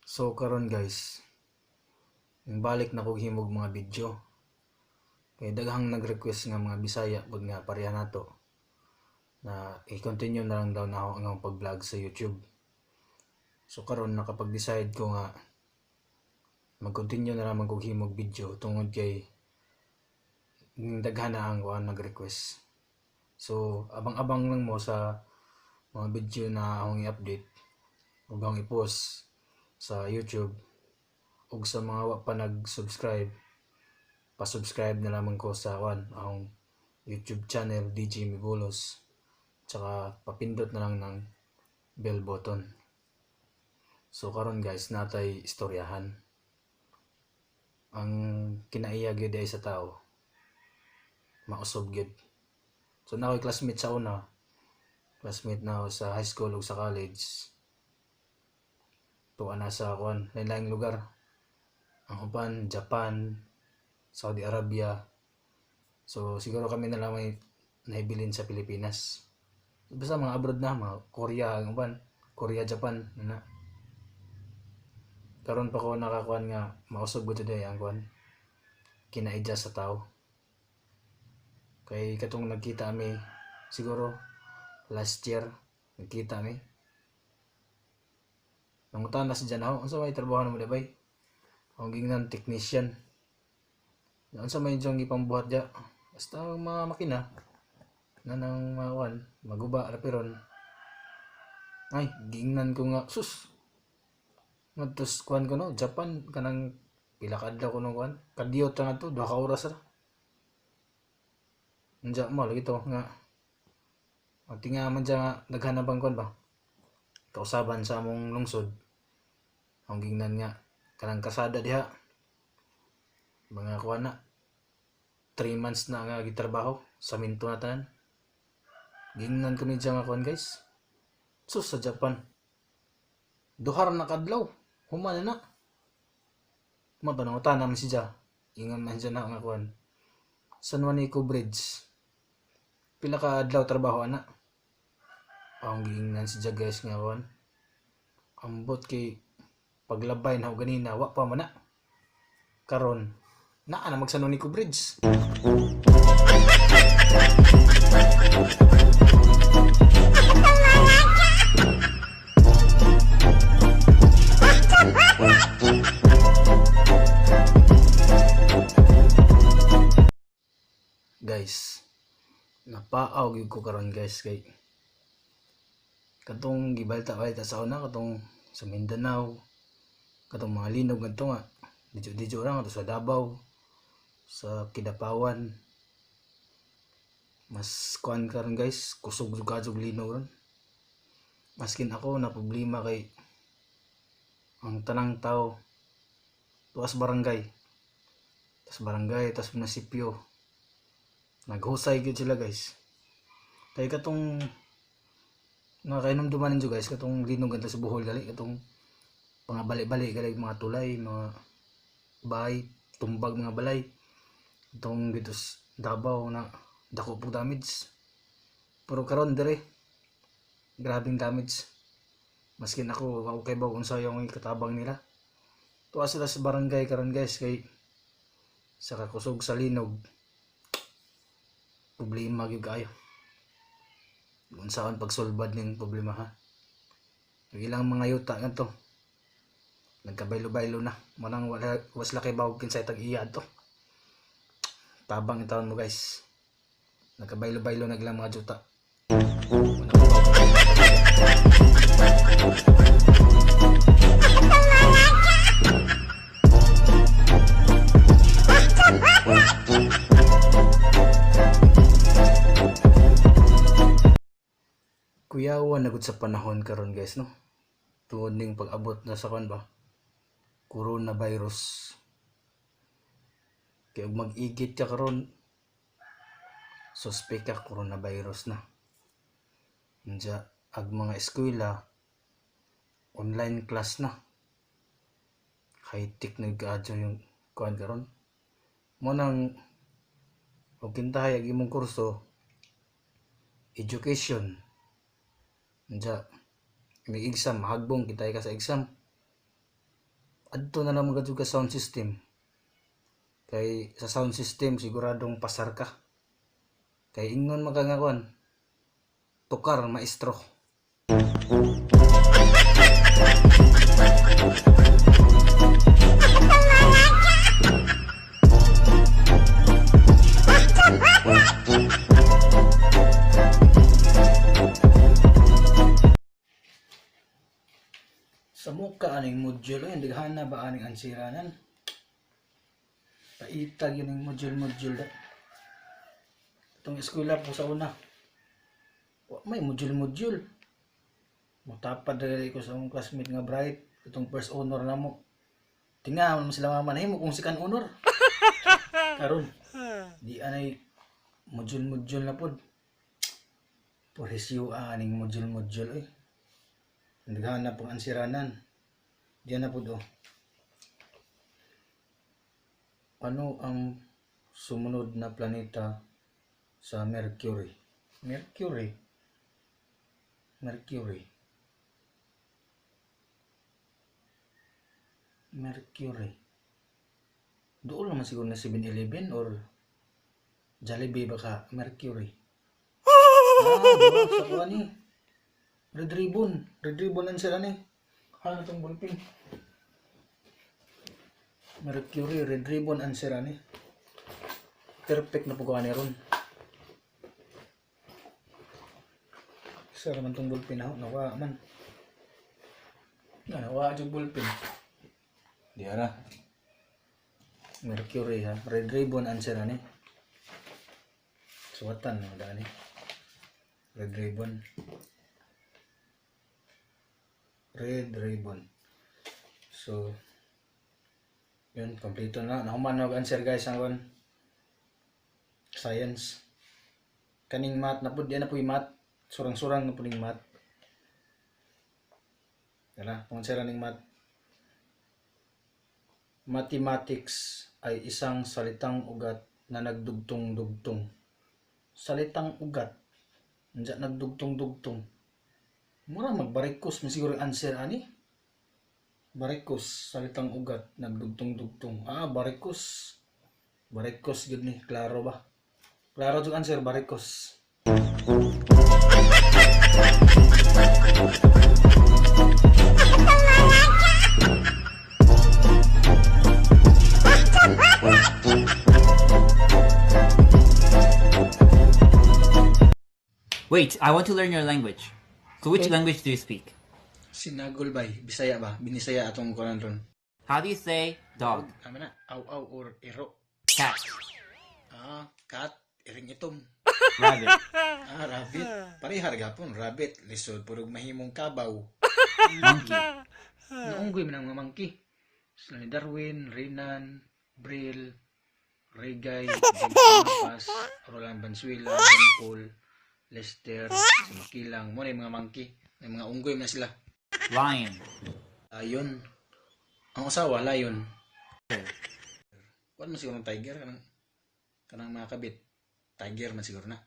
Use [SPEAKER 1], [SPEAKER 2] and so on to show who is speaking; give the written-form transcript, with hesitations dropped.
[SPEAKER 1] So karon guys, balik na kog himog mga video. Kay daghang nag-request nga mga Bisaya pud nga pareha nato na i-continue na lang daw na ako ang pag-vlog sa YouTube. So karon nakapag-decide ko nga mag-continue na lang kog himog video tungod kay daghan na ang kuan nag-request. So abang-abang lang mo sa mga video na akong i-update ug akong i-post sa YouTube, ug sa mga wa pa nag-subscribe, pa-subscribe na lamang ko sa kuan, akong YouTube channel, DJ Mibulos, tsaka papindot na lang ng bell button. So karon guys, natay istoryahan. Ang kinaiya gyud ay sa tao mausog gyud. So na ako'y classmate sa una, classmate na ako sa high school ug sa college. Tuwa na sa kuan, lain-laing lugar. Ang uban Japan, Saudi Arabia. So siguro kami na lang may naibilin sa Pilipinas. Basta mga abroad na, mga Korea ang uban, Korea, Japan na. Karon pa ko nakakuan nga mausog gud today ang kuan, kinaidya sa tao. Kay katong nagkita mi siguro last year, nagkita mi. Nangutana si Jan ako, "Unsa may trabaho nimo bay?" Ang gingnan, technician. "Unsa may inyong gipambuhat diya?" "Basta ang mga makina na nang mga kuan, maguba ra peron." Ay, gingnan ko nga, sus. Ngadto sa kuan ko no, Japan, kanang pila ka adlaw ko no kuan. Kadiyot ra ngadto, 2 ka oras ra. Unja mo lagi to nga. Ang tinga man diya nga daghan na bang kuan ba? Kausaban sa among lungsod. Ang gingnan nga kanang kasada diha. Mga kuan na 3 months na nga gitrabaho sa minto na tanan. Gingnan ko ni diya nga kuan guys. Sus, sa Japan. Duha ra na kadlaw. Human na na. Mo panangutan naman si Ja. Ingon man siya na nga kuan. San Juanico Bridge. Pila ka adlaw trabaho ana? Ang giingnan si Ja guys nga kuan. Ambot kay paglabay na ganina wa pa man na. Karon naa na mag San Juanico Bridge. Guys, napaaw gyud ko karon guys kay katong gibalta-balta sa una katong sa Mindanao, katong mga linog ngadto nga didyo-didyo ra ngadto sa Davao, sa Kidapawan. Mas kuan karon guys, kusog jud linog ron. Maskin ako na problema kay ang tanang tao tuas barangay, tas barangay, tas munisipyo, naghusay gyud sila guys. Kay katong nakainomduman ninyo guys, katong linog ngadto sa Bohol gali, katong mga bali-bali gali, mga tulay, mga bahay, tumbag mga balay. Itong dito sa Davao na dako po damage. Pero karon dire grabing damage. Maskin ako ako kay baw unsa yung katabang nila. Tuwa sila sa barangay karon guys kay sa kakusog sa linog, problema gyud kaayo. Unsaon pagsulbad ning problema ha? Ang ilang mga yuta ngadto nagkabaylo-baylo na. Manang wala wasla kay bawog kinsay tag-iya adto. Tabang intawon mo guys. Nagkabaylo-baylo na ilang mga yuta. Wala ko Kuyawan na gud sa panahon karon guys no. Tungod ning pag-abot na sa kuan ba, coronavirus. Kay og mag-igit ka karon, suspect ka coronavirus na. Unja ag mga eskwela online class na. High-tech na kaadyo yung kuan karon. Mo nang og kintahay ag imong kurso education. Unja may exam, mahagbong kitay ka sa exam. Adto na lang ka sound system. Kay sa sound system siguradong pasar ka. Kay ingon man ka nga kuan, tukar maestro. Sa muka aning module ay daghana ba aning ansiranan? Paitag yun yung module-module da. Itong eskwela po sa una. Wa may module-module. Mutapad dali ko sa akong classmate nga bright. Itong first honor na mo. Tinga man sila mama nahimo kung second honor. Karon di anay module-module na pod. Porhisyo aning module-module eh. Daghana pong ansiranan. Diyan na pod oh. Ano ang sumunod na planeta sa Mercury? Mercury. Mercury. Mercury. Doon naman siguro na 7-Eleven or Jollibee baka Mercury. Ah, doon sa kuha ni. Red Ribbon. Red Ribbon ang sila ni. Ano itong ballpen? Mercury, Red Ribbon ang sila ni. Perfect na po ni ron. Isa naman itong ballpen ako. Nawa man. Nga, nawa yung ballpen. Di ara. Mercury ha. Red Ribbon ang sila ni. Suwatan no, dani. Red Ribbon. Red Ribbon. So, yun, kompleto na. Nahuman na answer guys ang one. Science. Kaning math na po, di na po yung math. Surang-surang na po ning math. Tara, kung answer ning math. Mathematics ay isang salitang ugat na nagdugtong-dugtong. Salitang ugat. Nandiyan nagdugtong-dugtong. Mura magbarikos man siguro yung answer ani. Barikos, salitang ugat, nagdugtong-dugtong. Ah, barikos. Barikos gud ni, klaro ba? Klaro jud answer, barikos.
[SPEAKER 2] Wait, I want to learn your language. So which
[SPEAKER 1] Okay.
[SPEAKER 2] language do you speak?
[SPEAKER 1] Sinagol bay, Bisaya ba? Binisaya atong kuan ron.
[SPEAKER 2] How do you say dog,
[SPEAKER 1] Tama na, aw aw or ero.
[SPEAKER 2] Cat,
[SPEAKER 1] Ah, cat, iring itom.
[SPEAKER 2] Rabbit,
[SPEAKER 1] Ah, rabbit. Parehar gapon, rabbit. Lisod purog mahimong kabaw.
[SPEAKER 2] Monkey,
[SPEAKER 1] Naunggoy man ang mga monkey. Sila ni Darwin, Renan, Brill, Regay, James Mapas, Roland Bansuela, John Paul, Lester, si Makilang. Mo na yung mga monkey. May mga unggoy man sila.
[SPEAKER 2] Lion,
[SPEAKER 1] Lion. Ang usawa, lion. Kuan man siguro ng tiger kanang mga kabit. Tiger man siguro na.